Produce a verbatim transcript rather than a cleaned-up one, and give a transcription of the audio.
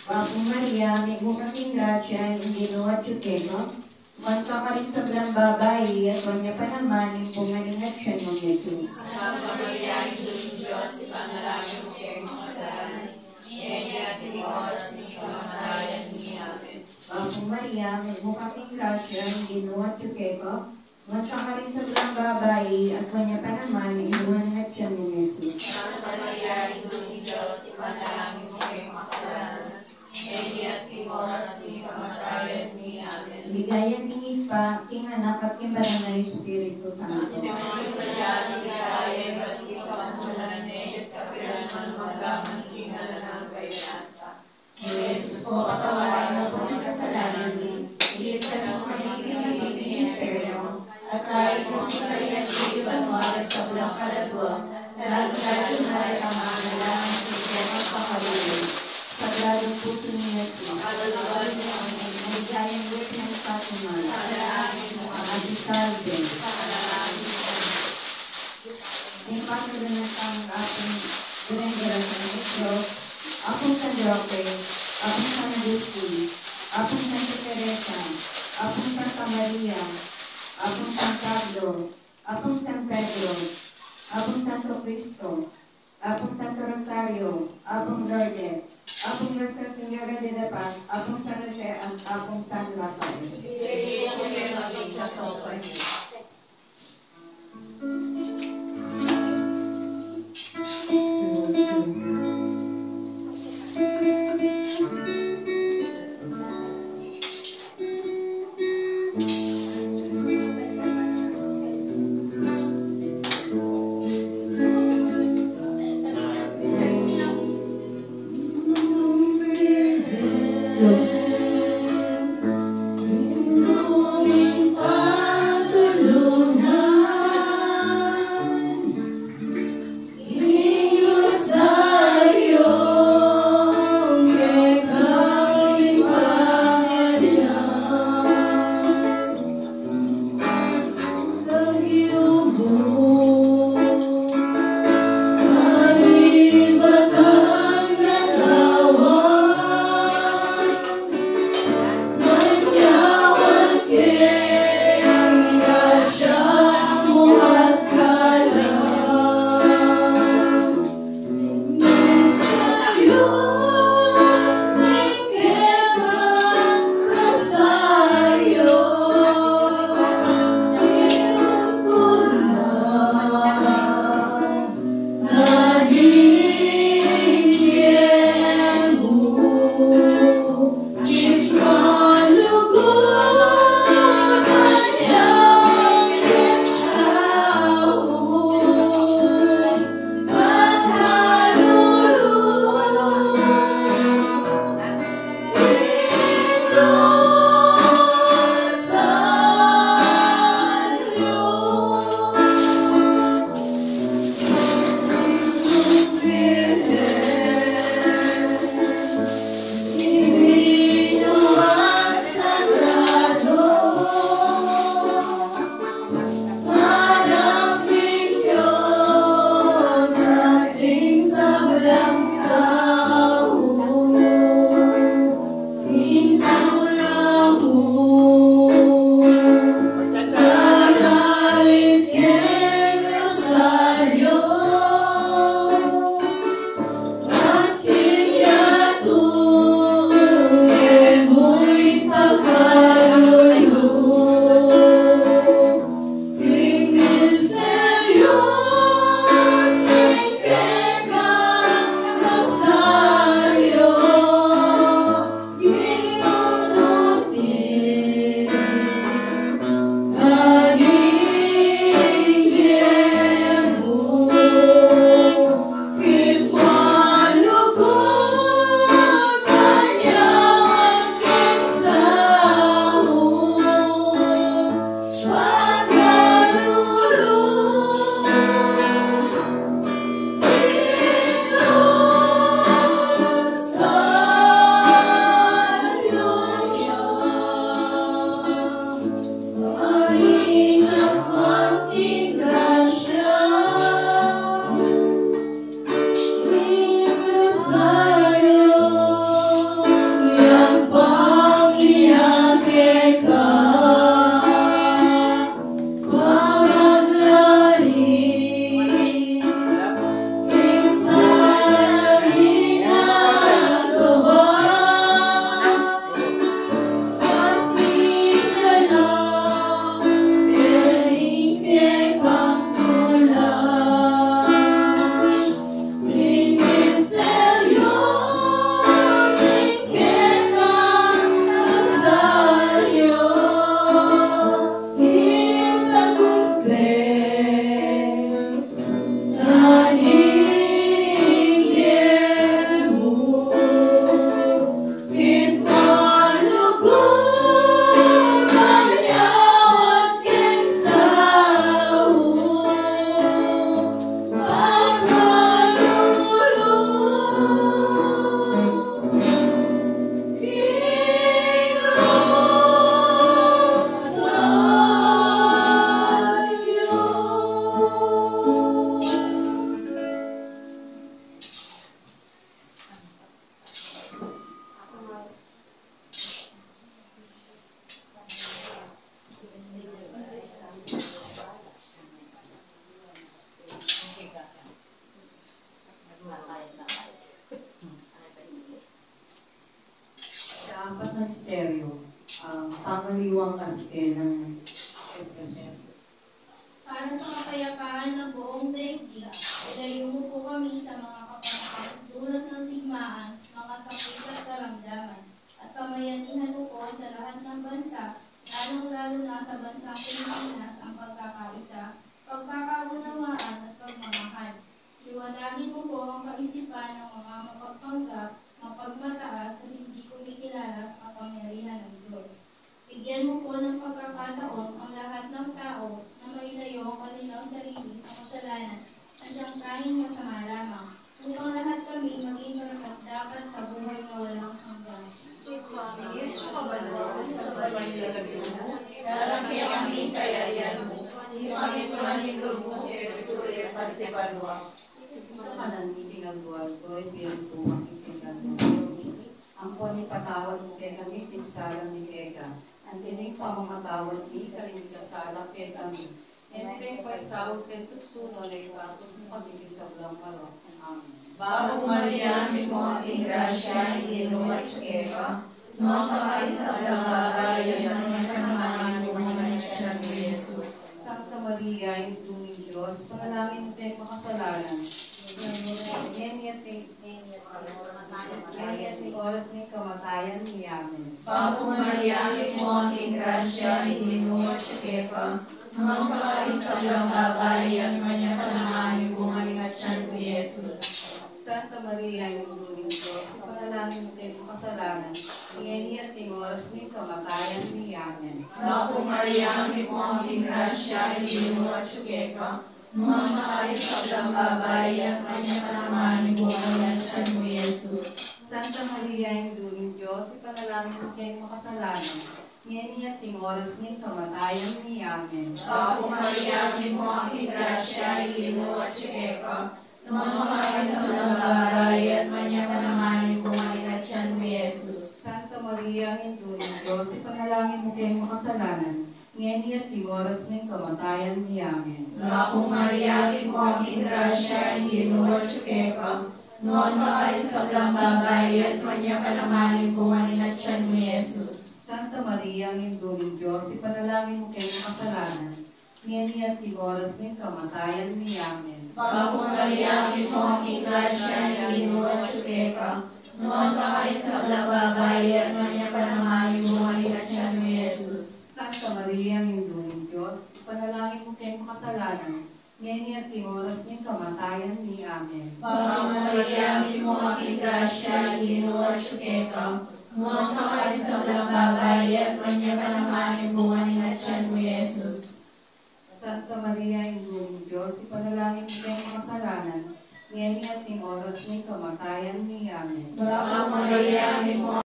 Bapu Maria, mitmu ka king grasya, ing Ginu atyu keka. Nuan ka karing sablang babai, at nuan ya pa naman ing bunga ning atyan mu, Jesus. Santa Maria, Indu ning Dios, ipanalangin mu kaming makasalanan, ngeni at king oras ning kamatayan mi. Amen. Bapu Maria, mitmu ka king grasya, ing Ginu atyu keka. Nuan ka karing sablang babai, at nuan ya pa naman ing bunga ning atyan mu, Jesus. Santa Maria, Indu ning Dios, ipanalangin mu kaming makasalanan, ngeni at king oras ning kamatayan mi. Amen. Ligaya king Ibpa, king Anak, at king Banal a Espiritu Santo. Antimo ing sadyang ligaya, ibat king kabulakan, ngeni at kapilan man, mangga man king alang angga. Amen. O Jesus ko, patawaran mu pu ing kasalanan mi, ibie mu kami king api ning impyerno, at ikalub mu king banua ring sablang kaladua, lalung-lalu na ring mangailangan king kekang pakaluguran. Sagradong Pusu ning Jesus. Pakaluluan mu kami. Maligayang Birhen Fatima. Ipanalangin mu kami. Aguinaldo. Ipanalangin mu kami. Ning patulan at pangakapin, Birhen Gerasimi, Dios, Apung San Roque, Apung San Agustin, Apung Santa Teresa, Apung Santa Maria, Apung San Pablo, Apung San Pedro, Apung Santo Cristo, Apung Santo Rosario, Apung Lourdes, Apung Nuestra Señora de la Paz, Apung San Jose, at Apung San Rafael. Bibigyan ko kayo ng isang sopa niyo. Misteryo, ah, pangaliwang kaske nang Jesus. Para sa kapayapaan ng buong daigdig, ilayo mo po kami sa mga kapanakan dulot ng digmaan, mga sakit at karamdaman, at pamayanihan mo po sa lahat ng bansa, lalong-lalo na sa bansang Pilipinas, ang pagkakaisa, pagkakaunawaan at pagmamahal. Liwanagin mo po ang kaisipan ng mga mapagpanggap, mapagmataas at hindi kumikilala sa kapangyarihan ng Diyos. Bigyan mo po ng pagkakataon ang lahat ng tao na mailayo ang kanilang sarili sa kasalanan at siyang tanging masama lamang, upang lahat kami maging karapat-dapat sa buhay na walang hanggan. Darang kaya kami kayarian mo, di kami kumanin loob mo, Yesu, e pati palwa. Ita kanan mi king aldo-aldo, ibie mu pu kami king aldo-aldo. Ampon ipatawad mu kekami king sala mi keka, anti ning pamamatawad mi karing mikasala kekami. E mu ke paisaul king tuksu, nune ikabus mu kami king sablang marok. Amen. Bapu Maria, mitmu ka king grasya, ing Ginu atyu keka, nuan ka karing sablang babai, at nuan ya pa naman ing bunga ning atyan mu, Jesus. Santa Maria, Indu ning Dios, ipanalangin mu keng makasalanan, ngeni at king, ngeni at king oras ning kamatayan mi. Amen. Bapu Maria, mitmu ka king grasya, ing Ginu atyu keka, nuan ka karing sablang babai, at nuan ya pa naman ing bunga ning atyan mu, Jesus. Santa Maria, Indu ning Dios, ipanalangin mu keng makasalanan, ngeni at king oras ning kamatayan mi. Amen. Bapu Maria, mitmu ka king grasya, ing Ginu atyu keka, nuan ka karing sablang babai, at nuan ya pa naman ing bunga ning atyan mu, Jesus. Santa Maria, Indu ning Dios, ipanalangin mu keng makasalanan, ngeni at king oras ning kamatayan mi. Amen. Bapu Maria, mitmu ka king grasya, ing Ginu atyu keka, nuan ka karing sablang babai, at nuan ya pa naman ing bunga ning atyan mu, Jesus. Santa Maria, Indu ning Dios, ipanalangin mu keng makasalanan, ngeni at king oras ning kamatayan mi. Amen. Bapu Maria, mitmu ka king grasya, ing Ginu atyu keka, nuan ka karing sablang babai, at nuan ya pa naman ing bunga ning atyan mu, Jesus. Santa Maria, Indu ning Dios, ipanalangin mu keng makasalanan, ngeni at king oras ning kamatayan mi. Amen. Bapu Maria, mitmu ka king grasya, ing Ginu atyu keka, nuan ka karing sablang babai, at nuan ya pa naman ing bunga ning atyan mu, Jesus. Santa Maria, Indu ning Dios, ipanalangin mu keng makasalanan, ngeni at king oras ning kamatayan mi. Amen. Bapu Maria, mitmu ka king grasya, ing Ginu atyu keka, nuan ka karing sablang babai, at nuan ya pa naman ing bunga ning atyan mu, Jesus. Santa Maria, Indu ning Dios, ipanalangin mu keng makasalanan, ngeni at king oras ning kamatayan mi. Amen. Bapu Maria, mitmu